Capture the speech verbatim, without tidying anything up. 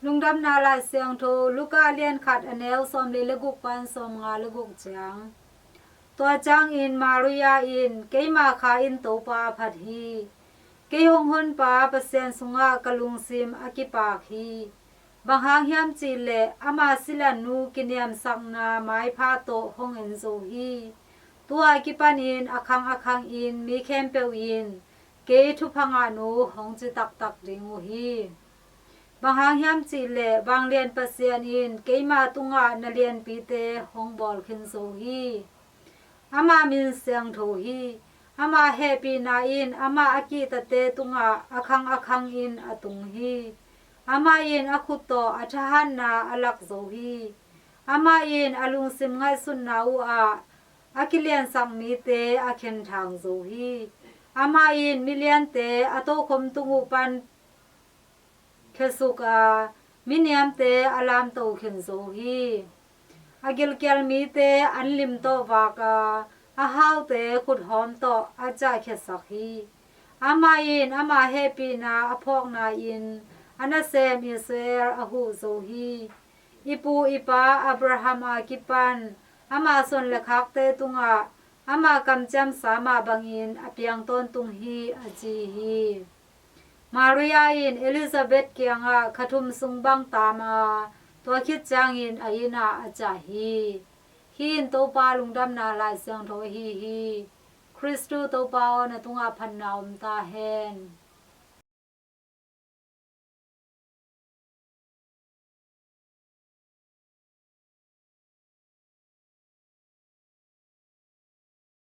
Lungdamna Lai Siangtho Luka lian khat, a neu sawmli le guk pan sawmnga le guk ciang. Tua ciangin Maria in, "Keima kha in Topa a phat hi. Kei hong honpa Pasian sungah ka lungsim a kipak hi. Bang hang hiam cih leh ama silanu kiniamsakna maipha tawh hong en zo hi. Tua kipanin a khang a khangin mi khempeuh in kei thupha ngahnu hong ci taktak ding uh hi. Bang hang hiam cih leh vanglian Pasian in keima tungah na lianpite hong bawl khin zo hi. Ama min siangtho hi. Ama hehpihna in ama a kihtate tungah a khang a khangin a tung hi. Amah in a khut tawh a thahatna a lak zo hi. Amah in a lungsim ngaihsutna uh ah a kiliansak mite a khenthang zo hi. Amah in miliante a tokhom tung uh pan khiasuk a, miniamte a lamto khin zo hi. A gilkial mite an lim tawh vak a, a haute khuthawm tawh a ciahkhiasak hi. Amah in ama hehpihna a phawkna in a nasem Israel a huh zo hi. I pu i pa Abraham a kipan ama suan le khakte tungah ama kamciamsa mah bangin a piang tawntung hi," a ci hi. Maria in Elizabeth kiangah kha thum sung bang taam a, tua khit ciangin a inn ah a ciah hi. Hih in Topa Lungdamna Lai Siangtho ahi hi. Khristu Topa aw, na tungah phatna om ta hen.